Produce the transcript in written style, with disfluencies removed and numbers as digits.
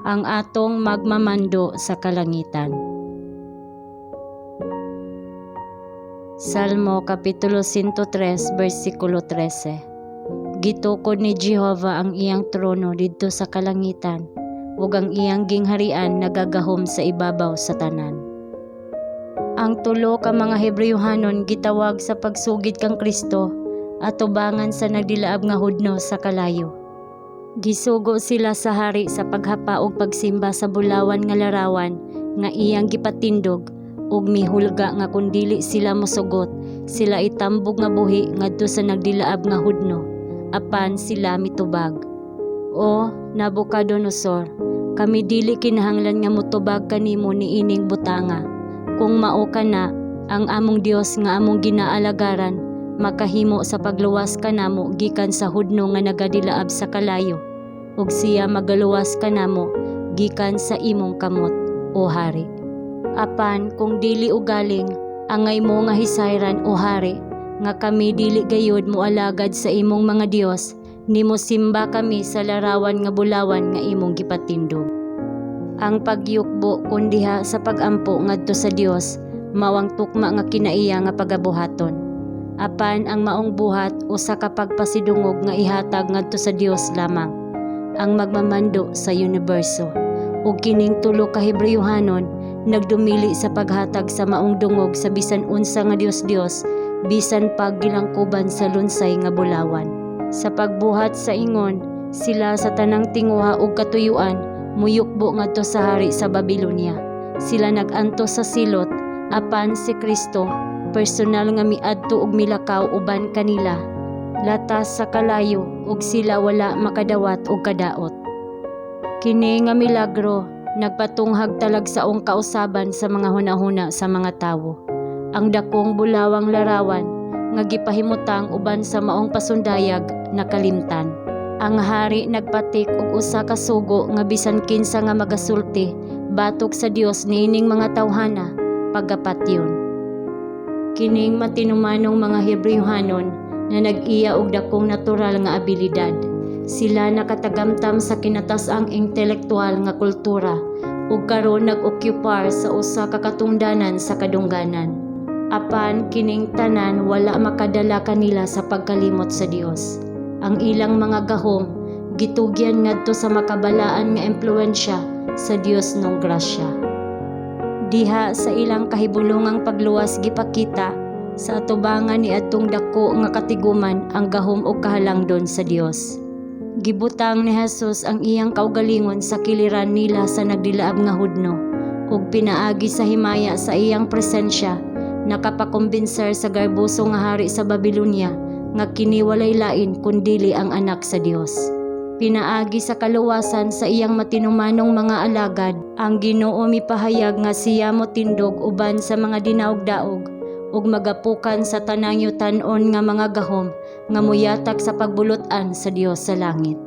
Ang atong magmamando sa kalangitan. Salmo Kapitulo 103 versikulo 13. Gitukod ni Jehova ang iyang trono didto sa kalangitan ug ang iyang gingharian nagagahom sa ibabaw sa tanan. Ang tulo ka mga Hebreohanon gitawag sa pagsugid kang Kristo atubangan sa nagdilaab nga hudno sa kalayo. Gisugo sila sa hari sa paghapa og pagsimba sa bulawan nga larawan nga iyang gipatindog ug mihulga nga kun dili sila mosugot, sila itambog nga buhi ngadto sa nagdilaab nga hudno. Apan sila mitubag. O Nabucodonosor, kami dili kinahanglan nga motubag kanimo niining butanga. Kung mao kana, ang among Dios nga among ginaalagaran makahimo sa pagluwas kanamo gikan sa hudno nga nagadilaab sa kalayo, ug siya magaluwas kanamo gikan sa imong kamot, o hari. Apan kung dili ugaling, angay mo nga hisayran, o hari, nga kami dili gayud moalagad sa imong mga dios, ni mosimba kami sa larawan nga bulawan nga imong gipatindog. Ang pagyukbo kun diha sa pagampo ngadto sa Dios mao ang tukma nga kinaiya nga pagabuhaton. Apan ang maong buhat usa ka pagpasidungog nga ihatag ngadto sa Dios lamang, ang magmamando sa universo. Ug kining tulo ka Hebreohanon nagdumili sa paghatag sa maong dungog sa bisan unsa nga dios-dios, bisan pag gilangkuban sa lunsay nga bulawan. Sa pagbuhat sa ingon, sila sa tanang tinguha ug katuyuan muyukbo ngadto sa hari sa Babylonia. Sila nag-antos sa silot, apan si Kristo personal nga miadto ug milakaw uban kanila latas sa kalayo, ug sila wala makadawat og kadaot. Kini nga milagro nagpatunghag talagsaong kausaban sa mga hunahuna sa mga tawo. Ang dakong bulawang larawan nga gipahimutang uban sa maong pasundayag nakalimtan. Ang hari nagpatik og usa ka sugo nga bisan kinsa nga magasulti batok sa Dios niining mga tawhana, pagapatyon. Kining matinumanong mga Hebreohanon na nag-iya og dakong natural nga abilidad. Sila nakatagamtam sa kinatas-ang intelektual nga kultura ug karon nag-okyupar sa usa ka katungdanan sa kadungganan. Apan kining tanan wala makadala kanila sa pagkalimot sa Dios. Ang ilang mga gahom gitugyan ngadto sa makabalaan nga impluwensya sa Dios nong grasya. Diha sa ilang kahibulongang pagluwas, gipakita sa atubangan ni adtong dako nga katiguman ang gahom ug kahalangdon sa Dios. Gibutang ni Jesus ang iyang kaugalingon sa kiliran nila sa nagdilaab nga hudno ug pinaagi sa himaya sa iyang presensya nakapakumbinser sa garboso nga hari sa Babylonia nga kini walay lain kundili ang Anak sa Dios. Pinaagi sa kaluwasan sa iyang matinumanong mga alagad, ang Ginoo mipahayag nga siya motindog uban sa mga dinaog-daog ug magapukan sa tanang yutan-on nga mga gahom nga moyatak sa pagbulot-an sa Dios sa langit.